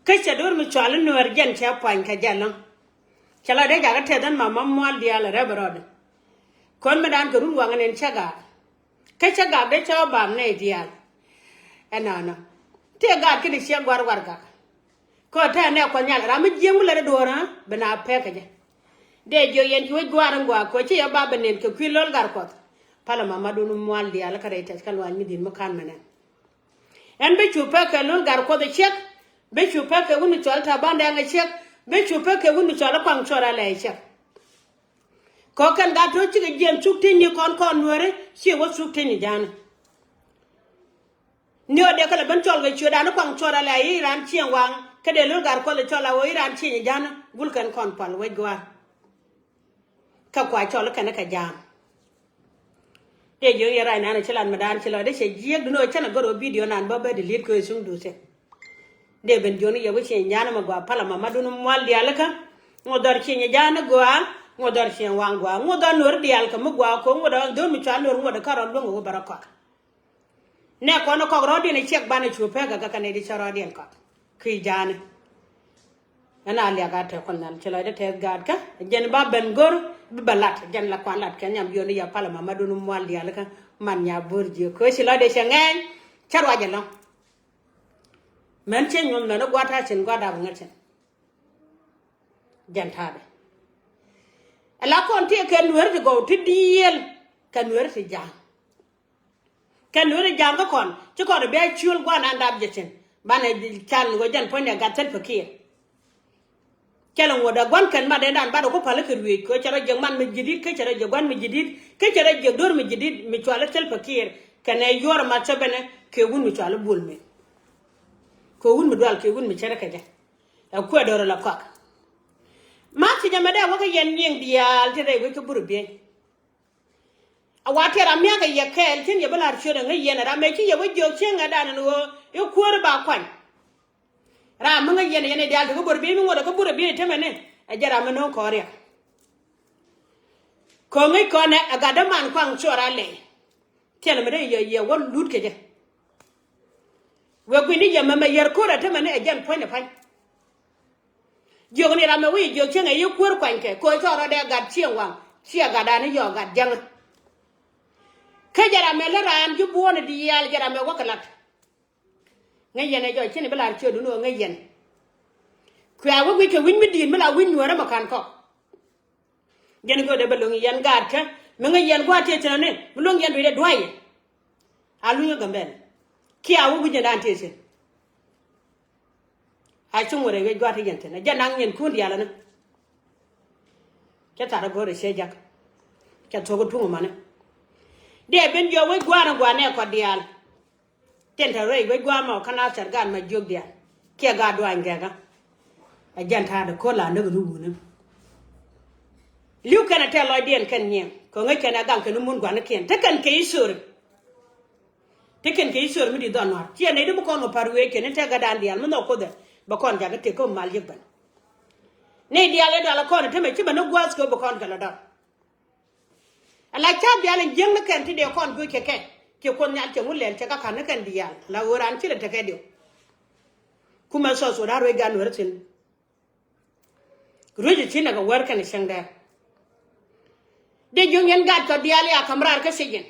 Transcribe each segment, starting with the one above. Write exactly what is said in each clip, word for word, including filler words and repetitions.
Kä cɛ do̱r mi cual i̱ Nuäär jɛn cɛ puany kɛ jɛ lɔ̱ŋ. Cɛ la dee jakä tɛth ɛn mama mual diaal rɛp rɔɔdɛ. Kɔn mi daan kɛ run waŋ ɛn cɛ gaak. Kä cɛ gaak dee cɛ ɣä bam nɛy diaal. Ɛnɔnɔ tëë gaat kä di ciɛ gua̱r warɛgak. Kä tɛɛ nɛ kuɔth nhial ram mi jiɛŋ mi lät i̱ duɔ̱ɔ̱r ɣä bi na pɛk kɛ jɛ. Dee jiök yɛn ci wec gua̱a̱r in gua̱a̱k kɛ ci yɛ ba bi nen kɛ kui̱ lo̱l gar kuɔth. Palä mamadun mual diaal kä rɛy tɛth kä luaany mi di̱n mi ka̱n mɛnɛ. Ɛn bi cu pek kɛ lul gar kuɔth ɛ ciek. Bi cu pek kɛ wun mi cɔl Taban Dɛŋ ɛ ciek. Bi cu pek kɛ wun mi cɔl Kuaŋ Cuɔr Alɛ ɛ ciek. Kɔ kɛn gat to̱ cikɛ jiɛn thuk teny ni kɔn kɔn Nuääri ciɛ wä thuk teny ni ja̱a̱ni. Ni ɔ dee kɛ lɛ ben cɔl kɛ ciötdan ni Kuaŋ Cuɔr Alɛ i̱ ran cieŋ waŋ kä dee lul gar kuɔth ɛ cɔl a ɣöö i̱ ran cieŋ ja̱a̱ni gul kɛn kɔn pal wec gua̱a̱r. Kä kua cɔl kɛn kɛ ja̱a̱m. Dee jiök yɛ rac nan ci lat mi daan ci lɔcdɛ cɛ jiɛk dun ɣöö cɛn a gör ɣöö bidio nan bä bä dilit kɛ cuŋ duth thi̱n. Dee ben jiök ni yɛ wi̱c cieny ja̱a̱n mi gɔaa palä mamadun mual diaal kä. Ŋuɔ̱t dhɔr cieny ja̱a̱n gɔaa. Ŋuɔ̱t dhɔr cieny waŋ gɔaa. Ŋuɔ̱t dhɔr Nuäär diaal kä mi gɔaa kɛ ŋuɔ̱t dhɔr mi cɔal Nuäär ŋuɔ̱t kä rɔ luäŋ ɣöö bɛ rɔ kɔak. Nɛ kɔn kɔk rɔ̱diɛn ɛ ciɛk banɛ cu pek kɛ kɛ nɛy di cä rɔ̱diɛn kɔk. Ki ja̱a̱ni. Ɛn a liak a tɛk kɔn nhal ci lɔcdɛ tɛth gaatkä jɛn ba ben go̱r. Bi bɛ lat jɛn la kuan lat kɛ nyam yio̱n i̱ ya palä mamadun mual diaal kä. Man nya bo̱r jiök köö ci lɔcdɛ cɛ ŋɛɛny. Cä ruac ɛlɔ̱ŋ. Mɛn cɛ nyuɔ̱th mɛn i̱ gua̱a̱t ta̱a̱ cin gua̱a̱t dap ŋäth cin. Jɛn ta̱a̱dɛ. Ɛ la kɔn tëë kɛ Nuääri ti gɔw ti dieel kɛ Nuääri ti ja̱a̱ŋ. Kɛn Nuääri ja̱a̱ŋ kä kɔn ci kɔn bia ciöl gua̱n an dap jɛ cin banɛ can ɣöö jɛn puɔ̱nydɛ gat thil pekir. Cɛ lɛ ŋuɔ̱t ɛ gua̱n kɛn mat ɛn dan bat ɛ ku päl kɛ ruëëc kɛ cɛ rɔ jiɛk man mi ji̱ di̱t kä cɛ rɔ jiɛk gua̱n mi ji̱ di̱t kä cɛ rɔ jiɛk do̱r mi ji̱ di̱t mi cual i̱ thil pekir. Kɛn ɛ yuɔr ɛ mat thil bɛnɛ kɛ wun mi cual i̱ bul mi kɛ wun mi dual kɛ wun mi cɛrɛ kɛ jɛ. Ɛ kuɛ do̱r ɛ la kɔak. Ma thiec ɛmɛ dee wä kä yɛn nyiëŋ diaal ti rɛy wec kä burɛ biey. A wa tiɛɛr a mia̱k a yɛ kɛɛl cin yɛ bä la̱r ciöt ɛ ŋäc yɛn ɛ ram ɛ ci yɛ bä jiök cieŋ ɛ dan ɛn ɣöö i̱ kuäär ba kuany. Ram mi ŋäc yɛn ɛ yɛn ɛ diaal ti kä bor biey mi ŋuɔt ɛ kä bor biey tämɛ ni ɛ jɛ ram mi no̱o̱ŋ kɔɔr riɛk. Kɛ ŋäc kɔn ɛ ɛ gat däman kuaŋ cuɔr a lɛy. Thilɛ mi dee yɛ yɛ wä lut kɛ jɛ. Wek gui̱ni yɛ mɛmɛ yɛr ko̱r ɛ tämɛ ni ɛ jɛn puɔ̱ny ɛ pa̱ny. Jiök ni ram ɛ wi̱i̱ jiök cieŋ ɛ yi kuäär kuanykɛ ko̱ cɔɔr rɔ̱dɛ gat cieŋ waŋ ciɛ gat ani yɔɔk gat jäŋä. Kä jɛ ram ɛ lä raan ji̱ buɔ̱ɔ̱n ɛ diaal jɛ ram ɛ wäkɛ lat. Ŋäc yɛn ɛ jɔc cin ɛ bi lar ciötdun ɣöö ŋäc yɛn. Kuɛ a wä guic kɛ wi̱ny mi di̱i̱t mi la wi̱ny nuäärä mɛ ka̱n kɔk. Jɛn go̱o̱dɛ bɛ lo̱ŋ yɛn gaatkä mi ŋäc yɛn gua̱a̱th tëë thi̱n ɔni mi lo̱ŋ yɛn dui̱dɛ dua̱a̱c yɛ. A lunyä Gambɛl kiɛ a wä wi̱cnɛ dan tëë thi̱n. A cuŋ wä rɛy wec gua̱a̱th ti yɛn thi̱n a jɛn naŋ yɛn kuun diaal ɛni. Cɛ tha̱r a go̱o̱rɛ ciɛ jak. Cɛ thuɔ̱k ɛ tuŋ ɛmani. Dee ben jiɔ wec gua̱a̱th ni gua̱a̱th nɛ kɔt diaal. Tin te ruec wec gua̱a̱ mɔ kä na thɛr gaat ma jiök diaal kiɛ gaat duany gɛkä. Ɛ jɛn ta̱a̱dɛ ko̱r la näk ni wuni. Li̱w kɛn ɛ tɛl lɔcdiɛn kɛn nyiɛŋ kɛ ŋäc kɛn ɛ gam kɛn ni mun gua̱nikɛn te kɛn kɛ i̱ thöri. Te kɛn kɛ i̱ thöri mi di dhɔn nua̱r ciɛ nɛy di bi kɔn kɛ pa̱r wëë kɛn in tɛk gat dan diaal mi nhɔk Kuoth ɛ bɛ kɔn jakä tëk kä mal yiëk ben. Nɛy diaal ɛ dual ɛ kɔn ɛ te mɛ ci ben ni gua̱a̱th kɛ wä bɛ kɔn kɛ lɔ dɔr. Ala ca̱p diaal in jiäkni kɛn ti dee kɔn juɔc kɛ kɛ. Ciɛ Kuoth Nhial ciɛ ŋu lɛl cɛ kä ka̱n ni kɛn diaal ala ɣöö raan ci lɛ tekɛ diw. Kumɛ South Sudan ruec gan weri thi̱n. Ruec ci nɛ kɛ wär kɛn cäŋ dɛr. Dee jiök yɛn gat kɔ diaal ya ka̱m raar kä thiec yɛn.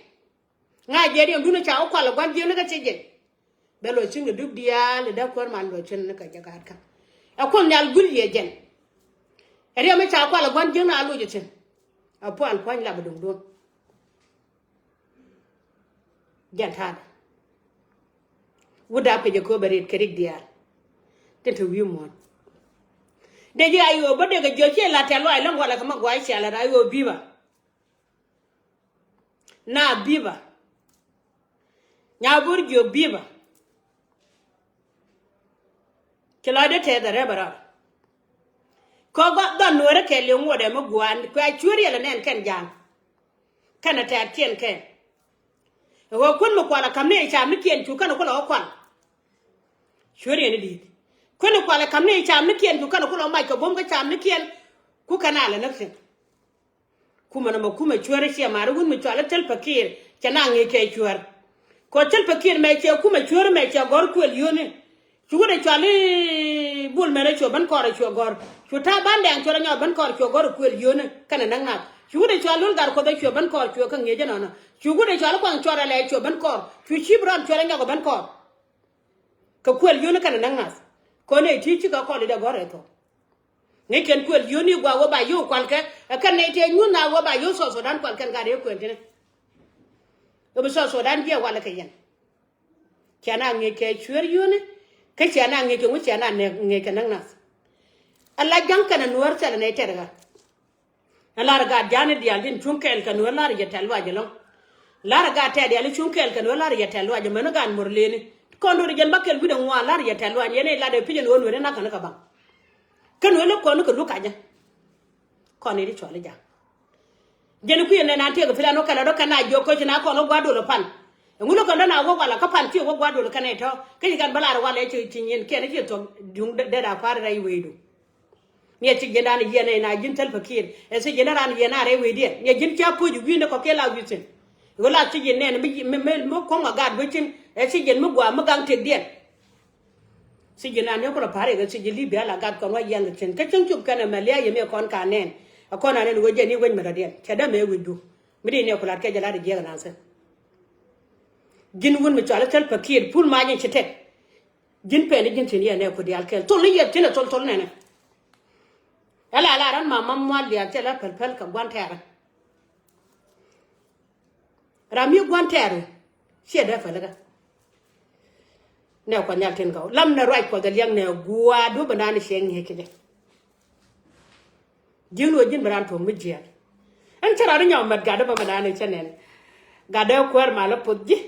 Ŋa̱c jɛ riɛŋdun ca wä kual ɛ gua̱n jiäkni kä thiec yɛn. Bɛ luɔc thi̱n kɛ dup diaal ɛ dee kuäär man luɔc thi̱n ni kɛ jɛ gaatkä. Ɛ Kuoth Nhial gul yɛ jɛn. Ɛ riɛm mi ca kual ɛ gua̱n jiäkni a loc ɛ thi̱n. A pual pua̱ny lap ɛ duŋdun. Jɛn ta̱a̱dɛ. Wut dap kɛ jɛ kööbɛ rit kɛ rik diaal. Tin te wi̱i̱ muɔ̱ɔ̱n. Dee ji̱ a yo̱o̱ bä dee kɛ jiök ciɛ la tɛ̈th luaac läŋ walɛ kɛ ma gua̱a̱c ciɛ la raa yo̱o̱ bi̱i̱ ba. Na bi̱i̱ ba. Nya bo̱r jiök bi̱i̱ ba. Ci lɔcdä tɛth ɛ rɛp ɛ rɔɔd. Kɛ ɣöö dhɔn nueerä kɛɛliw ŋuɔ̱tdɛ mi gua̱a̱n kuɛ a cueer yɛl ɛ nɛn kɛn ja̱a̱ŋ. Kɛn ɛ tɛ̈th kiɛn kɛn. Ɛ ɣöö kuän mi kual ɛ ka̱m ni ɛ camnikiɛn cu kɛn ɛ ku lɔ ɣä kual. Cueer yɛn i̱ di̱i̱t. Kuän mi kual ɛ ka̱m ni ɛ camnikiɛn cu kɛn ɛ ku lɔ mac kɛ buɔ̱m kä camnikiɛn. Ku kɛn a lɛ näk thi̱n. Kumɛ nɔmɔ kumɛ cuäärä ciɛ ma̱a̱ri wut mi cɔal i̱ Thil Pakir cɛ na ŋi̱i̱c kɛ cuäär. Kɛ ɣöö Thil Pakir mɛ cɛ kumɛ cuäärä mɛ cɛ gɔ̱r kuël yio̱o̱ni. Cu wut ɛ cual i̱ Bol Mel ɛ cuɛ ben kɔɔr ɛ cuɛ gɔ̱r. Cu ta̱a̱ ban dɛŋ cuɛ rɔ nyɔk ben kɔɔr cuɛ gɔ̱r ɛ kuël yio̱o̱ni kɛnɛ näk nath. Cu wut ɛ cual Lul Gat Kuɔth ɛ cuɛ ben kɔɔr cuɛ kä ŋi̱eec ɛnɔnɔ. Cu wut ɛ cual i̱ Kuaŋ cuɔr ɛ lɛ cuɛ ben kɔɔr. Cu Cip Rɔn cuɛ rɔ nyɔk ɛ ben kɔɔr kɛ kuël yio̱o̱ni kɛnɛ näk nath. Kɔn ɛ ti cikɛ kɔɔr i̱ dee gɔ̱r ɛ thuɔ̱k. Ŋäc kɛn kuël yio̱o̱ni gua wä ba yio̱o̱ kualkɛ. Ɛ kɛn nɛy tëë nyuth na wä ba yio̱o̱ South Sudan kual kɛn gat ëë kuël ti̱ni. Ɛ bi South Sudan jiɛ walɛ kɛ yɛn. Ciɛ na ŋi̱eec kɛ cuëër yio̱o̱ni kä ciɛ na ŋi̱eec kɛ ŋu ciɛ na ŋi̱eec kɛ näk nath. Ala ja̱ŋ kɛnɛ Nuäär thilɛ nɛy tɛt ɣä. Ɛ lar gaat ja̱a̱ni diaal tin cuŋ kɛɛl kɛ Nuäär lar yɛ tɛ̈th luac ɛlɔ̱ŋ. Lar gaat tɛ̈t diaal i̱ cuŋ kɛɛl kɛ Nuäär lar yɛ tɛ̈th luac ɛmɛn ɛ gaat Murleni. Kɔn do̱r jɛn bäkɛl wi̱cdɛ ŋuan lar yɛ tɛ̈th luac yɛn i̱ lat ɛ pi̱c ɛn ɣöö Nuäär i̱ nak kɛn kɛ baŋ. Kä Nuäär lä kɔn i̱ kɛ luk kacä. Kɔn i̱ di cuɔl i̱ ja̱ŋ. Jɛn kui̱ ɛn nɛn an tiɛk ɛ pi̱l ɛn wä kɛl ɛ dɔ̱ kɛn a jiɔk kä ci na kɔn wä gua̱a̱r dol ɛ pan. Ɛŋu lä kɛn dɔ̱ na wä walɛ kä pan ci wä gua̱a̱r dol ɛ kɛn ɛ tɔ̱ kä ci kɛn bä lar walɛ ci ci nyin kɛn ci thuɔ̱k duŋ dee da pa̱a̱r rɛy wecdu. Niɛ ci ji̱n raan yiɛn ɛ na ji̱n Salva Kiir ɛ ci ji̱n raan yiɛn a rɛy wecdiɛn niɛ ji̱n ca puɔ̱c wi̱i̱n ɛ kɔ̱kiɛ la wi̱i̱ thi̱n. Ɣöö la ci ji̱n nɛn mi mi mi kuɔ̱ŋ a gaat wecin ɛ ci ji̱n mi gua̱a̱ mi gaŋ tëkdiɛn. Sijin an yɛ kulɛ pa̱r yɛ kɛ sijin Libya la gat kɔn wa yian kɛ cin kä cäŋ cup kɛnɛ mɛ lia̱a̱ yɛ mi kɔn ka nɛn. Ɛ kɔn an ɛn wec jɛ ni wec mɛ dɔ̱diɛn cɛ dämɛ wecdu. Mi di ni ɛ kulat kɛ jɛ lat jiɛk nan sɛ. Ji̱n wun mi cɔal i̱ Salva Kiir pul mac in ci tɛk. Ji̱n pɛn i̱ ji̱n thi̱n yɛ nɛ ku diaal kɛl thol i̱ yɛ thi̱n ɛ thol thol nɛnɛ. Ɛ la la rän ma ma mual diaal cɛ la päl päl kɛ gua̱n tɛɛrä. Ram mi gua̱n tɛɛru ciɛ dee pälikä. Nɛ kuɔth nhial tin gɔw lam nɛ ruac kuɔth ɛ liɛŋ nɛ gua̱a̱ duɔ̱p ɛnan ciɛ ŋi̱eec kɛ jɛ. Ji̱n luɔc ji̱n bi raan tuɔ̱ŋ mi jiääk. Ɛn cä raan inyɔk mɛt gatdä bä mi naan i̱ cä nɛn. Gatdä kuäär mal ɛ puɔth ji̱.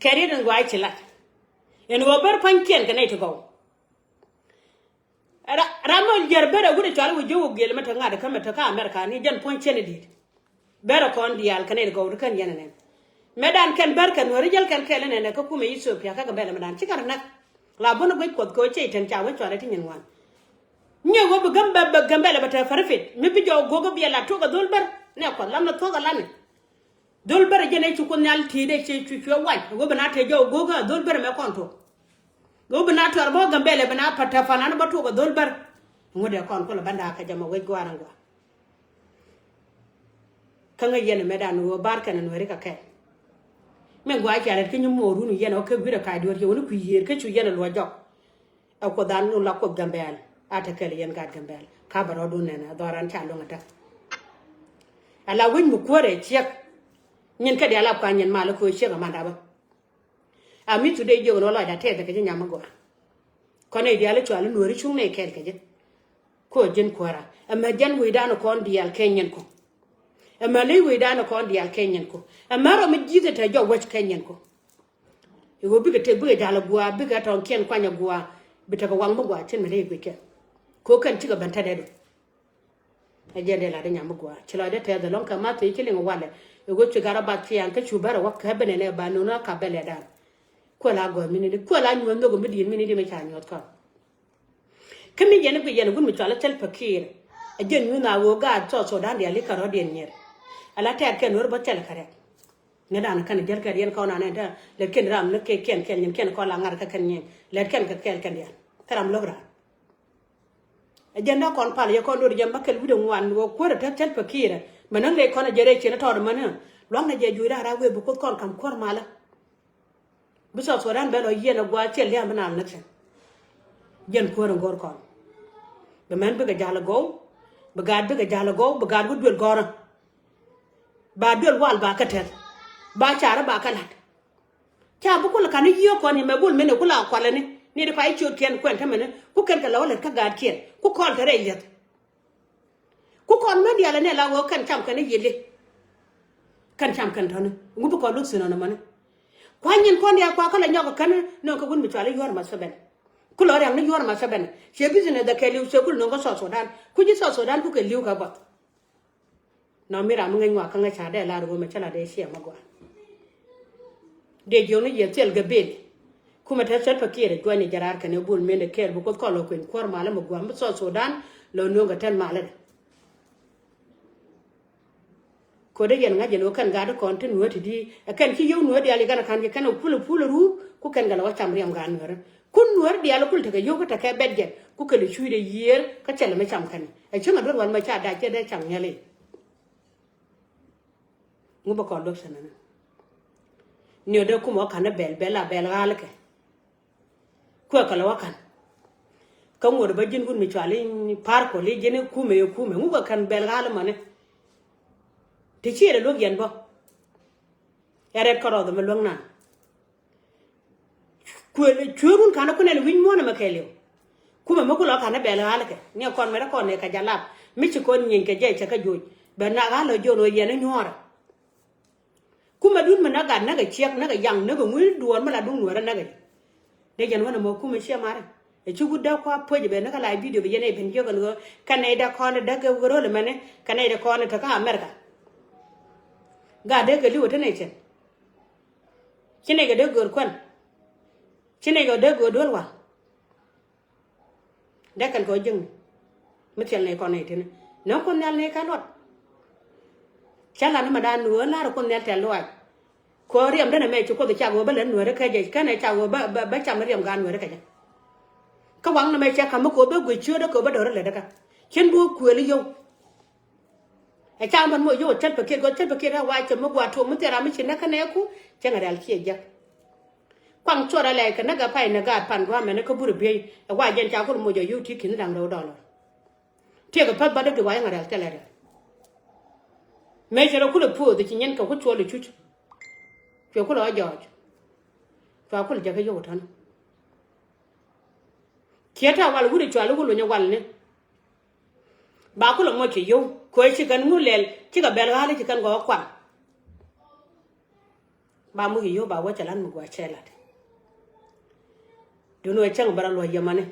Kɛ riet in gua̱a̱c ci lat in ɣöö ber pua̱nykiɛn kɛ nɛy ti gɔw. Ram mɔ jiɛr ber ɛ wut ɛ cɔal i̱ wä jiök wä giël mɛ te ŋa̱t kä mɛ te kä Amerika ni jɛn puɔ̱ny cɛn i̱ di̱i̱t. Ber ɛ kɔn diaal kɛ nɛy ti gɔw ti kän yɛn ɛ nɛn. Mɛ dan kɛn ber kɛn wä ri jäl kɛn kɛl ɛ nɛn ɛ kä kumɛ Ithiopia kä Gambɛlɛ mɛ dan cikɛ rɛ näk. La bun ɛ guec kuɔth kɛ ɣöö cɛ i̱ tɛn ca wä cɔal ɛ ti nyin ŋuan. Nyɛ ɣöö bi Gambɛ- bi Gambɛlɛ bɛ te färifit mi bi jɔw go̱o̱k ɛ biɛ la tuɔk ɛ dhol ber nɛ kuɔth lam ni thuɔ̱k ɛ lani. Dhol bärɛ jɛn ɛ ci Kuoth Nhial ti̱i̱t ɛ ci cu cuɛ wac ɣöö bɛ na tëë jɔw go̱o̱kä dhol bärɛ mɛ kɔn tuɔk. Ɣöö bɛ na tuɛr bä Gambɛlɛ bɛ na pa̱t tɛ̈ pa̱n an bä tuɔk ɛ dhol bärɛ. Ŋut ɛ kɔn kulɛ bä ndaak kɛ jɛ mɛ wec gua̱a̱r ɛn gua̱a̱r. Kä ŋäc yɛn ɛmɛ dan ɣöö bar kɛn ɛ Nuääri kɛ kɛn. Min gua̱a̱r cia rɛt kä nyi mo̱o̱run yɛn ɔ kɛ gui̱r ɛ ka̱a̱c duɔ̱ɔ̱r yɛ wä ni kui̱ yiëër kä cu yɛn ɛ luɔc jɔk. Ɛ Kuoth an la Kuoth Gambɛl a te kɛl yɛn gat Gambɛl ka bɛ rɔɔdun nɛn ɛ dhɔran ca luäŋ ɛ tɛk. Ala wec mi kuäärɛ ciek. Nyin kä diaal a kuany nyin mal kä ciek a mandapä. A mi today jiök ni wä lɔcda tɛth kɛ ji̱ nyam mi gɔaa. Kɔn nɛy diaal i̱ cual i̱ Nuääri cuŋ nɛy kɛɛl kɛ ji̱. Kä ji̱n kuäärä ɛmɛ jɛn wecdan kɔn diaal kɛ nyin kɔ. Ɛmɛ ley wecdan kɔn diaal kɛ nyin kɔ. Ɛmɛ rɔ mi ji̱th ɛ te jɔk wec kɛ nyin kɔ. I̱ ɣöö bikɛ tëk bikɛ ja̱l ɛ gua̱a̱ bikɛ tɔ̱ŋkiɛn kuany ɛ gua̱a̱. Bi tekɛ waŋ mi gua̱a̱ cin mi ley guickɛ. Kɛ ɣöö kɛn cikɛ ben tätdɛ du. Ɛ jɛn dee lat i̱ nyam mi gua̱a̱ ci lɔcdɛ tɛth ɛlɔ̱ŋ kɛ math thiec ci liŋ walɛ. Ɛ ɣöö ci gat rɔ bath ciaŋ kä cu bärɛ wä kɛ ben ɛn ɛ ba no̱n ɛ kap bɛ lɛ da̱a̱n. Kuäl a gɔ̱a̱r mi ni di kuäl a nyuɔ̱th nhök mi di̱i̱n mi ni di mi ca nyuɔ̱th kɔn. Kä mi yɛn i̱ bi yɛn i̱ wut mi cɔal i̱ Salva Kiir. Ɛ jɛn nyuɔ̱th a ɣöö gaat South Sudan diaal i̱ kärɔ̱diɛn nyier. Ala tɛɛr kɛn wär bä thil kärɛk. Ŋädan kɛn jäl kɛ riɛn kɔn anɛ tɛ lɛt kɛn ram ni kɛ kɛn kɛn nyin kɛn kɔn la ŋa̱r kä kɛn nyin lɛt kɛn kɛ kɛl kɛn diaal. Kä ram lo̱k raan. Ɛ jɛn dee kɔn pal yɛ kɔn do̱r jɛn bä kɛl wi̱cdɛ ŋuan ɣöö kuäärɛ te Salva Kiir. Mɛ näŋ lɛ kɔn ɛ jɛ rɛy ciɛn ɛ tɔɔt män. Luaŋnɛ jɛ juɔ̱cdan rak wee bi Kuoth kɔn ka̱m kuäär malä. Bi South Sudan bɛ lɔ yiɛn ɛ gua̱a̱th cɛ lia̱a̱ bi nal näk cɛn. Jɛn kuäär in go̱o̱r kɔn. Bi mɛn bikɛ ja̱l ɛ gɔw. Bi gaat bikɛ ja̱l ɛ gɔw bi gaat wä duël gɔ̱rä. Ba duël wal ba kä tɛth. Ba carä ba kä la̱t. Ca bi kulɛ ka̱n i̱ yiëë kɔn yɛ mɛ bul mɛn ɛ kula kualɛ ni ni di pay ciötkiɛn kuɛn tämɛ ni ku kɛn kɛ lɛ wä lät kä gaatkiɛn ku kɔl te rɛy li̱eth. Ku kɔn män diaal ɛn ɛ la ɣöö kɛn cam kɛn i̱ yiëli. Kɛn cam kɛn tɔ̱ni ŋu bi kɔn luth thi̱n ɔn ɛmɔni. Kua̱ny nyin kɔn diaal kua kä la nyɔk ɛ kän nöŋ kɛ wun mi cual i̱ yuɔ̱ɔ̱r math sɛ bɛn. Ku lɔ riaŋ ni yuɔ̱ɔ̱r math sɛ bɛn ciɛ business dɛ kɛ li̱w cɛ kul nöŋ kä South Sudan ku ji̱ South Sudan ku kɛ li̱w kɛ buɔth. Nɔ mi ram mi ŋäc ŋuak kä ŋäc ca dee lar ɣöö mɛ cä la dee ciɛ mɛ gɔaa. Dee jiök ni yɛ thil gɛ bil. Kumɛ te Salva Kiir ɛ juɔ̱cni jɛ raar kɛnɛ bul mëndɛ kɛɛl bi Kuoth kɔn lɔ kueny kuäär malä mɛ gua̱a̱m bi South Sudan lɔ nööŋ kɛ tɛn malä dɛ. Ko̱dɛ yɛn ŋa̱c yɛn ɣöö kɛn gaat kɔn ti nuääri ti di ɛ kɛn ci yio̱w nuääri diaal i̱ kɛn ɛ ka̱n ci kɛn ɛ pul ɛ pul ɛ ruur ku kɛn kɛ lɔ wä cam riɛm gaat nuääri. Kun nuäär diaal kul tekɛ yio̱w kä tekɛ bɛt jɛn ku kɛl cuucdɛ yiëër kä cɛl mi cam kɛn. Ɛ cäŋ a duer wal mɛ ca dac cɛ dee cam nyɛl i̱. Ŋu bä kɔn luɔk cɛ nɛnɛ. Niɔ dee kumɛ wä ka̱n ni bɛl bɛl a bɛl ɣa̱l kɛ. Kuɛ kɛ lɛ wä ka̱n. Kä ŋuɔ̱t bä ji̱n wut mi cual i̱ pa̱r kuɔl i̱ ji̱n i̱ kumɛ i̱ kumɛ ŋu kɛ ka̱n bɛl ɣa̱l mɔni. Ti ciɛ dee luɔk yɛn bä. Ɛ rɛt kärɔth mi luäŋ nan. Kuël cuëëŋun ka̱n ɛ kunɛn wi̱c muɔ̱ɔ̱n ɛmɛ kɛɛliw. Kumɛ mi ku lɔ ka̱n ɛ bɛl ɣa̱l kɛ ni ɛ kɔn mɛt ɛ kɔn ɛ kɛ jɛ lap mi ci kɔn nyieny kɛ jɛ cɛ kɛ joc bɛ nak ɣa̱l ɛ jiɔn ɣöö yɛn ɛ nyuɔ̱ɔ̱rɛ. Kumɛ dun mi näk gat näk ɛ ciɛk näk ɛ yaŋ näk ɛ ŋui̱ duɔɔr mi la duŋ nuɔ̱ɔ̱rɛ näk ɛ. Dee jɛn wänɛ mɔ kumɛ ciɛ marɛ ɛ ci wut dee kua puec ɛ bɛ näk ɛ la bidio bɛ yɛn ɛ ben jiök ɛn ɣöö kɛn nɛy dee kɔn ɛ däk ɛ wä ro̱l ɛmɛni kɛn nɛy dee kɔn ɛ tekä Amerika. Gat dee kɛ li̱w ɛ te nɛy cɛn. Ci nɛy kɛ dee göör kuɛn. Ci nɛy kɛ dee göör duel wa̱a̱. Dee kɛn kɛ ɣöö jiäkni mi thil nɛy kɔn nɛy tini nɔ̱ŋ Kuoth Nhial nɛy kɛ luɔt. Cä lat ni mɛ daan ni ɣöö la̱r Kuoth Nhial tɛ̈th lɔaac. Kɛ ɣöö riɛm denɛ mɛ ci Kuoth cak ɣöö bä lät nueeri kä jɛ kɛnɛ cak ɣöö bä bä cam riɛm gaat nueeri kä jɛ. Kä waŋ ni mɛ cɛ ka̱m mi kɛ ɣöö bä guic ciöötdä kɛ ɣöö bä do̱r lät kä cin bi wä kuëël yio̱w. Ɛ ca̱ŋ bän moc yio̱w ɛ thil pɛ kiɛt gɔ̱ thil pɛ kiɛt ɛ wa cɛ mi gua̱a̱ tuɔɔk mi thil ram mi ci näk kä nɛɛku cäŋ ɛ rɛl ciɛ jiäk. Kuaŋ cuɔt alɛ kɛ näk ɛ pay ni gaat pan gua̱a̱mɛn kä burɛ biey ɛ wa jɛn ca kul moc ɛ yio̱w ti ki̱n da̱ŋ rɛw dɔlɔr. Tiɛkɛ päth bädäk ti wa yäŋ a rɛl thilɛ rɛl. Mëë cɛ rɔ kulɛ puɔth ci nyin kɛ ku cuɔl i̱ cuc. Cuɛ kulɛ ɔ jɔɔc. Cua kulɛ jɛ kä yio̱w tɔ̱ni. Ciɛ ta̱a̱ wal wut i̱ cual i̱ wut lunyɛ wal ni. Ba kulɛ moc kɛ yio̱w kɛ ɣöö ci kɛn ŋu lɛl cikɛ bɛl ɣa̱l i̱ ci kɛn gɔɔk kuan. Ba moc kɛ yio̱w ba wä cɛ la̱t mi gua̱c cɛ la̱t. Duundɛ wä cäŋ bɛ rɔ luɔ̱c yɛmɛni.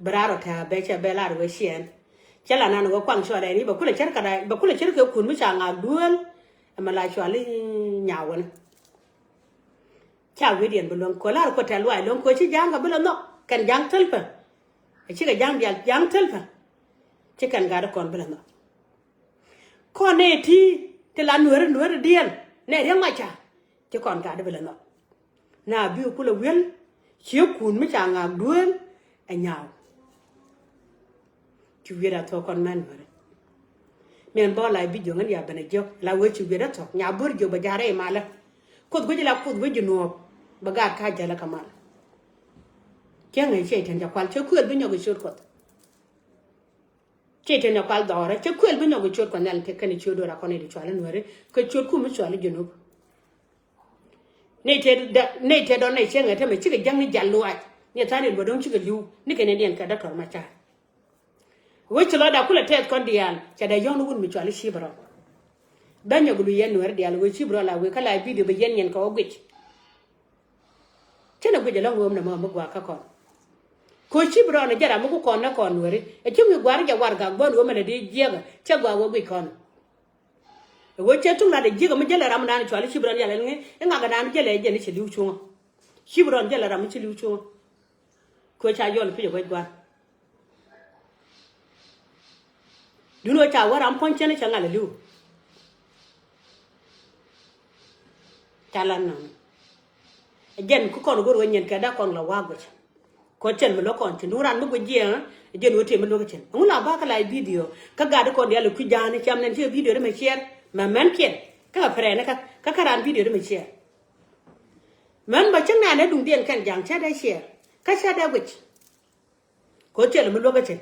Bɛ raar rɔ tɛ̱̈ɛ̱̈ bɛ cɛ bɛ lar wee ciɛɛn. Cɛ la nan wee kuaŋ cuɔt ɛn i̱ bɛ kulɛ cär kɛ da̱a̱ bɛ kulɛ cär kɛ kun mi ca ŋaak duel. Ɛmɛ la cual i̱ nyaawäni. Ca wi̱i̱diɛn bi luäŋ kɛ lar kuɛ tɛ̈th lɔaac luäŋ kɛ ci ja̱a̱ŋ kɛ bi lɛ nhɔk kɛn ja̱a̱ŋ thil pɛ. Ɛ cikɛ ja̱a̱ŋ diaal ja̱a̱ŋ thil pɛ. Ci kɛn gat kɔn bi lɛ nhɔk. Kɔn nɛ ti ti la nueeri nueeri diɛn nɛ riɛŋ maca. Ci kɔn gat bi lɛ nhɔk. Na bi kulɛ wi̱el ci kun mi ca ŋaak duel ɛ nyaaw. Ci wi̱i̱dɛ thuɔ̱k kɔn mɛn nueeri. Min bä la bi jiök ŋän ya ben a jiök la wee ci wi̱i̱dɛ thuɔ̱k nya bör jiök bɛ ja̱rɛ imalä. Kuoth guic la kuoth guic ji̱ nuɔɔk bɛ gaat ka jäl kä mal. Cäŋ ɛ ciɛ tɛn ca kual cɛ kuël bi nyɔk i̱ ciöt Kuɔth. Ciɛ tɛn ca kual dhɔrɛ cɛ kuël bi nyɔk i̱ ciöt Kuɔth nhial ti kɛn i̱ ciöt duɔr a kɔn i̱ di cual i̱ nueeri kɛ ciöt kum i̱ cual i̱ junub. Nɛy tëë dɔ̱ŋ nɛy cieŋɛ tämɛ cikɛ jäŋni jal luaac ni tha̱a̱ŋ in bä dɔ̱ŋ cikɛ li̱w ni kɛn in diɛn kɛ dɔ̱tɔr ma ca̱a̱r. Wec ci lɔcda kulɛ tɛth kɔn diaal ca dee yɔ̱ŋ ni wut mi cuali Cibron. Bä nyɔk luc yɛn nueeri diaal wec Cibron la wec kä la bidio bɛ yɛn yɛn kɛ wä guic. Cä nɛ guic ɛlɔ̱ŋ ɣööm nɛ mɔ mi gua̱a̱k kä kɔn. Koc Cibron ɛ jɛ ram mi ku kɔn nɛ kɔn nueeri ɛ ci wi̱i̱ gua̱a̱r jɛ warɛgak buɔ̱n ɣööm ɛn ɛ dee jiɛkä cä gua̱a̱k wä guic kɔn. Ɛ wee cɛ tuŋ lat ɛ jiäk ɛmɛ jälɛ ram dan cuali Cibron yalɛ ni ŋi̱ iŋak ɛ dan jälɛ jɛn i̱ ci li̱w cuŋä. Cibron jälɛ ram i̱ ci li̱w cuŋä. Kɛ ca yɔl pi̱c ɛ wec gua̱n. Duŋni ɣöö ca wä ram puɔ̱ny cɛn i̱ cɛ ŋal ɛ li̱w. Ca lat nɔnɔ. Ɛ jɛn kä kɔn go̱r ɣöö nyin kɛ dak kɔn la wa̱a̱ guic. Kɔ cɛn mi luäk kɔn cin duŋ ran mi guic jiɛɛŋä. Ɛ jɛn ɣöö tëë mi luäk cin ɛŋu la ba̱a̱ kä la bidio. Kä gat kɔn diaal ɛ kui̱ ja̱a̱ni cam nɛn ci bidio di mɛ ciɛɛr mɛ mɛn kiɛn. Kä kɛ pɛrɛɛni kä kä kä ran bidio di mɛ ciɛɛr. Mɛn bä cäŋ nɛn ɛ duŋdiɛn kɛn ja̱a̱ŋ cɛ dee ciɛɛr kä cɛ dee guic. Kɔ cɛn mi luäk cin.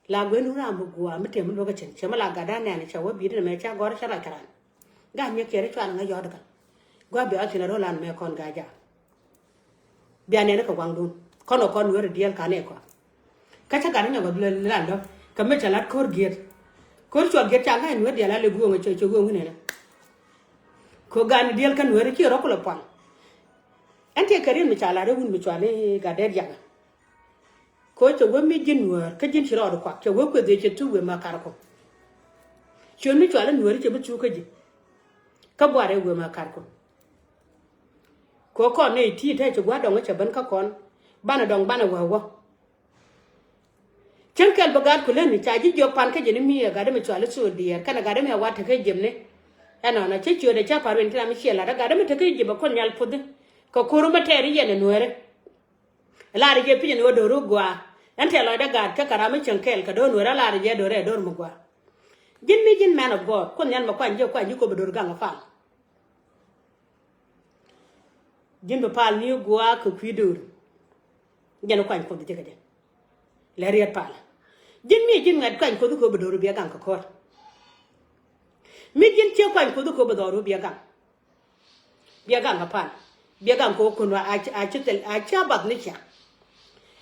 La gueni wun ram mi gua̱a̱ mi tëë mi luäk cin cɛ mi la gat dan nɛn cɛ wä bi̱i̱t ni mɛ cɛ gɔ̱r cɛ rac kɛ ran. Gat nyɛ kiɛɛr i̱ cual ŋä yɔ̱ɔ̱t kɛ. Gua̱a̱ bia ɣä thi̱n a ro̱l an mɛ kɔn gaa jaak. Bia nɛn kɛ waŋdun kɔn ɔ kɔn nueeri diɛɛl ka̱n ɛ kɔn. Kä cä gat ni nyɔk ɛ bi lɛ lan lɔ kɛ mi cɛ lat ko̱r giet. Ko̱r cuɔl giet ca ŋa̱c nueeri diɛɛl a lɛ guɔ̱ŋ cɛ cɛ guɔ̱ŋ wi̱nɛ nɛ. Kɛ gat ni diɛɛl kä nueeri ci rɔ kulɛ puaŋ. Ɛn tiɛ kɛ riet mi ca lat rɛ wun mi cual i̱ gat dee diaŋ. Kɛ ɣöö cɛ wee mi ji̱n nuäär kä ji̱n ci rɔɔdu kuak cɛ wee kueth yɛ cɛ thuk wee ma kar kɔ. Ciöt mi cuali nuääri cɛ bi thuk kä ji̱. Kä buarɛ wee ma kar kɔ. Kɛ ɣöö kɔn nɛy ti̱i̱ te ci gua̱a̱r dɔŋ cɛ ben kä kɔn banɛ dɔŋ banɛ wee wä. Cäŋ kɛl bi gaat ku lätni ca ji̱ jiɔk pan kä ji̱ ni mi ɛ gat mi cuali thok diɛɛr kɛnɛ gat mi ɛ wat tekä ji̱ ni. Ɛnɔnɔ cä ciötdɛ cä pa̱r win ti ram mi ciɛ lat ɛ gat mi tekä ji̱ bɛ kuɔl nhial puɔthi. Kɛ ko̱r mi tɛɛr i̱ yɛn ɛ nueeri. Ɛ lar jɛ pi̱c ɛ nueeri do̱r i̱ gɔaa. Ɛn tɛɛ lɔcdä gaat kä kɛ ram mi cieŋ kɛɛl kɛ do̱r nueeri a lar jɛ do̱r ɛ do̱r mi gɔaa. Ji̱n mi ji̱n man of God, Kuoth Nhial mɛ kuany ji̱, kuany ji̱ kop ɛ do̱r gaŋ ɛ pal. Ji̱n bi pal ni gɔaa kɛ kui̱ do̱r. Jɛn kuany Kuoth ji̱ kɛ jɛ. Lɛ riet pal. Ji̱n mi ji̱n ŋɛt kuany Kuoth kop ɛ do̱r biɛ gaŋ kɛ ko̱r. Mi ji̱n ciek kuany Kuoth kop ɛ do̱r biɛ gaŋ. Biɛ gaŋ kɛ pal. Biɛ gaŋ kɛ wä kun a ci, a ci thil, a ci a bath ni cia.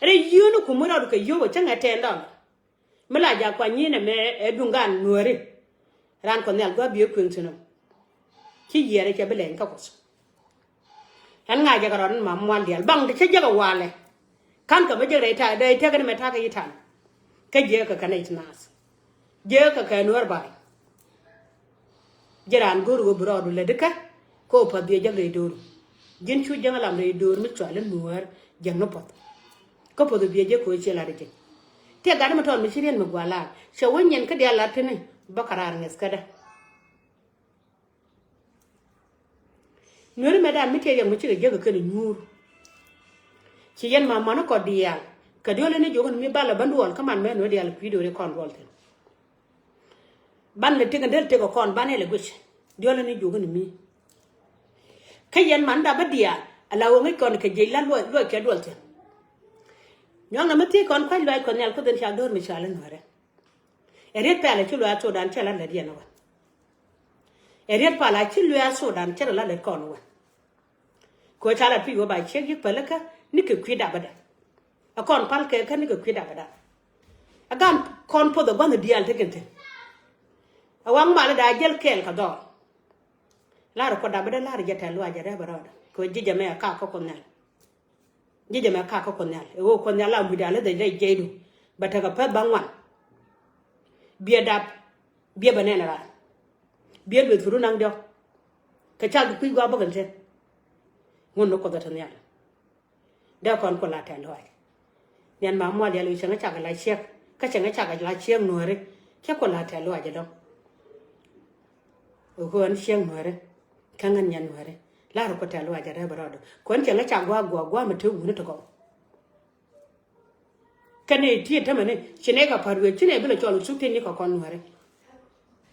Rɛ yio̱o̱n kum mi rɔɔd kɛ yio̱o̱k ɛ cä ŋɛ tɛn dɔl. Mi la jak kuany nyin ɛmɛ ɛ duŋ gan nuääri. Ran Kuɔth Nhial gua̱a̱ biɛ kueŋ thi̱n ɔ. Ci yiɛɛr ɛ cɛ bi lɛny kä Kuɔth. Ɛn ŋa̱c jɛ kɛ rɔɔd ni mam mual diaal baŋ ti cä jɛ kɛ walɛ. Ka̱n kɛ mi jɛ rɛy ta̱a̱ dee tɛk ni mɛ ta̱a̱ kɛ yi ta̱a̱n. Kä jiɛ kɛ kɛ nɛy ti naath. Jiɛ kɛ kɛ nuäär ba̱a̱y. Ji̱ raan go̱o̱r ɣöö bi rɔɔdu lätdi kä kä ɣöö pa̱th biɛ jäk rɛy do̱o̱ru. Ji̱n cu jäŋ lam rɛy do̱o̱r mi cual i̱ nuäär jäŋ ni puɔ̱th. Kä puɔ̱th biɛ jäk kɛ ɣöö ciɛ lat i̱ ji̱n. Tiɛ gat mi tɔɔt mi ci riɛn mi gua̱a̱ laar cɛ wä nyin kä diaal lat tini bä kɛ raar ŋi̱th kädä. Nueri mɛ dan mi tiɛ yɛn mi cikɛ jiäk kɛ kɛn nyuur. Ci yɛn ma mɔni kɔ diaal kɛ diɔl ni jiök ni mi balɛ ban duɔl kä man mɛ nueri diaal kui̱ do̱ri kɔn duɔl thin. Ban lɛ tek en del tek ɛ kɔn ban ilɛ guic diɔl ni jiök ni mi. Kä yɛn man dap bä diaal ala wä ŋic kɔn kɛ jiec la luɔc luɔc kɛ duɔl thin. Nyɔŋ na mi thiec kɔn kuac luac kɔn nhial kuoth in cak do̱r mi cɔal in nuɛrɛ. Ɛ riet pɛl a ci luac a thodan cɛ la lät yɛn ɛ wän. Ɛ riet pal a ci luee a thodan cɛ rɛ la lät kɔn wä. Kɛ ɣöö ca lat pi̱c wä ba ciek yi̱k pälikä ni kɛ kui̱ dapä dɛ. Ɛ kɔn pal kɛ kä ni kɛ kui̱ dapä dɛ. Ɛ gan kɔn poth ɛ gua̱nh diaal tekɛ thi̱n. Ɛ waŋ mal ɛ daa jäl kɛɛl kɛ dhɔɔl. Lar ɛ kuɔt dapä dɛ lar ɛ jɛ tɛl luac ɛ rɛp ɛ rɔɔdɛ kɛ ɣöö ji̱ jɛ mɛ ɛ kak kä kuɔth nhial. Ji̱ jɛ mɛ kak kä kuɔth nhial ɛ ɣöö kuɔth nhial la muc daa läth ɛ rɛy jiɛcdu. Bɛ tekɛ pɛth ba ŋuan. Biɛ dap biɛ bɛ nɛn raan. Biɛ lueth kɛ run naŋ diɔ̱k. Kɛ cak bi kui̱ gɔaa bäkɛn thi̱n. Ŋun ni kuɔth ɛ te nhial. Dee kɔn ku la tɛl luac. Niɛn ma mual yɛl wi̱i̱ cäŋ cak la ciek kä cäŋ cak la ciek nuääri. Cä ku la tɛl luac ɛlɔ̱ŋ. Ɣöö ɛn ciek nuääri kä ŋän nyɛn nuääri. Lar ku tɛl luac ɛ rɛp rɔɔdɔ kɔn cäŋ cak gua̱a̱ gua̱a̱ gua̱a̱ mi te wuni ti gɔw. Kɛnɛ ti tämɛ ni ci nɛ kɛ pa̱r wee ci nɛ bi lɛ cɔl thuk thiec ni kɛ kɔn nuääri.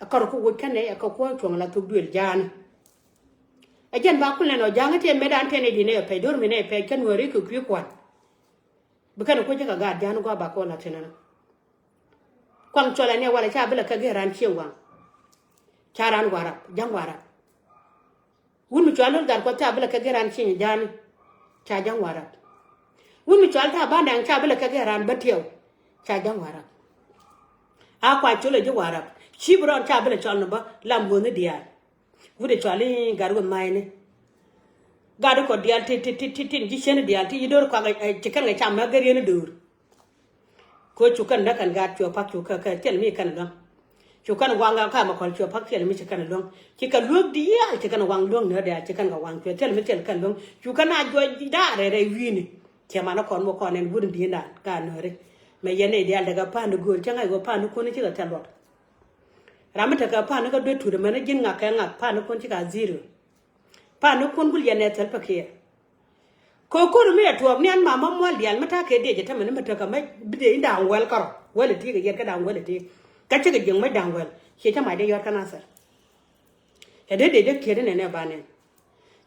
Ɛ kɔr ku woc kɛnɛ ɛ kɛ kuɔ̱ɔ̱c cuɔ̱ŋ la thuk duël ja̱a̱ni. Ɛ jɛn ba kulɛ nɔ ja̱a̱ŋ tiɛn mëë dan tiɛn ɛ di nɛ ɛ pɛc do̱r mi nɛ ɛ pɛc kɛn nuääri kɛ kui̱ kuan. Bi kɛn ɛ kuoc jɛ kɛ gaat ja̱a̱ni gua̱a̱ ba kɔn la thi̱n ɛnɔ. Kuaŋ cɔl ɛ ni ɛ walɛ ca bi lɛ kɛ gee ran cieŋ waŋ. Ca ran Warap ja̱ŋ Warap. Wun mi cɔal lul gat kuɔth ca bi lɛ kɛ gee ran cieŋ ja̱a̱ni. Ca ja̱ŋ Warap. Wun mi cɔal ta ba nɛŋ ca bi lɛ kɛ gee ran bä tiɛw. Ca ja̱ŋ Warap. A kua col ɛ ji̱ Warap ci bi rɔɔn ca bi lɛ cɔl ni bä lam wuɔ̱thni diaal. Wut ɛ cɔal i̱ gat wuɔ̱th ma̱a̱cni. Gat ikɔ diaal ti ti ti ti tin ji̱ cieni diaal ti yi do̱r kuak ɛ ci kɛn kɛ cam mɛ gɛ rieni do̱r. Ko cu kɛn däk kɛn gaat cuɛ pak cu kɛ kɛ thil mi kɛn luäŋ. Cu kɛn waŋ ka mɛ kɔl cuɛ pak thil mi ci kɛn luäŋ. Ci kɛn luäk diaal ci kɛn waŋ luäŋ nööt diaal ci kɛn kɛ waŋ cuɛ thil mi thil kɛn luäŋ. Cu kɛn a juɔc daarɛ rɛy wi̱i̱ni. Ciɛ man kɔn mɔ kɔn ɛn wut in di̱i̱n daan ka nööri. Mɛ yɛn nɛy diaal däk a pa̱a̱n di gööl cä ŋa̱c ɣöö pa̱a̱n di kuɔn ci kɛ thil luɔt. Ram mi tekɛ pa̱a̱n ni kä duet tuut ɛmɛn ni ji̱n ŋak kɛ ŋak pa̱a̱n ni kuɔn ci ka zero. Pa̱a̱n ni kuɔn gul yɛn nɛ thil pɛ kiɛ. Kɛ ko̱r mi ɛ tuɔɔk ni ɛn mamä mual diaal mi ta̱a̱ kɛ diec ɛ tämɛ ni mi tekɛ mɛ bi dee in da̱a̱ŋ wɛl kärɔ wɛl ɛ tiek ɛ yɛt kä da̱a̱ŋ wɛl ɛ tiek. Kä cikɛ jiäŋ mec da̱a̱ŋ wɛl ciɛ cä mac dee yɔt kä nathɛr. Ɛ dee dee dee kiɛt inɛn ɛ ba nɛn.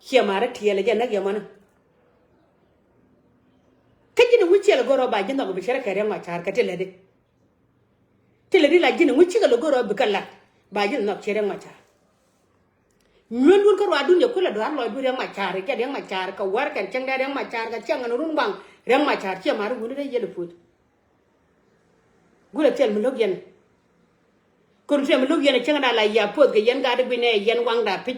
Ciɛ ma̱a̱r ɛ tiɛɛl ɛ jɛ näk yɛ mɔni. Kä ji̱n ɛ wi̱c ciɛl ɛ go̱r ɔ ba ji̱ nhɔk bi cɛ rɛ kɛ riɛŋ ɔ ca̱a̱r kɛ ti lɛ di. Ti lɛ di la ji̱n ŋu cikɛ lɛ go̱r ɔ bikɛ lat ba ji̱n nhɔk ciɛ riɛŋ ma ca̱a̱r. Nyuendun kä ruaadun yɛ kulɛ duaar lɔcdun riɛŋ ma ca̱a̱r, jɛ riɛŋ ma ca̱a̱r kɛ wär kɛn cäŋ dee riɛŋ ma ca̱a̱r kɛ cäŋ ɛn run waŋ riɛŋ ma ca̱a̱r ciɛ ma̱a̱r wuni dee yɛl puut. Gulɛ thil mi lo̱k yɛn. Kön thil mi lo̱k yɛn cäŋ da la yia puɔth kɛ yɛn gaat i̱ gui̱n ɛ yɛn waŋda pi̱c.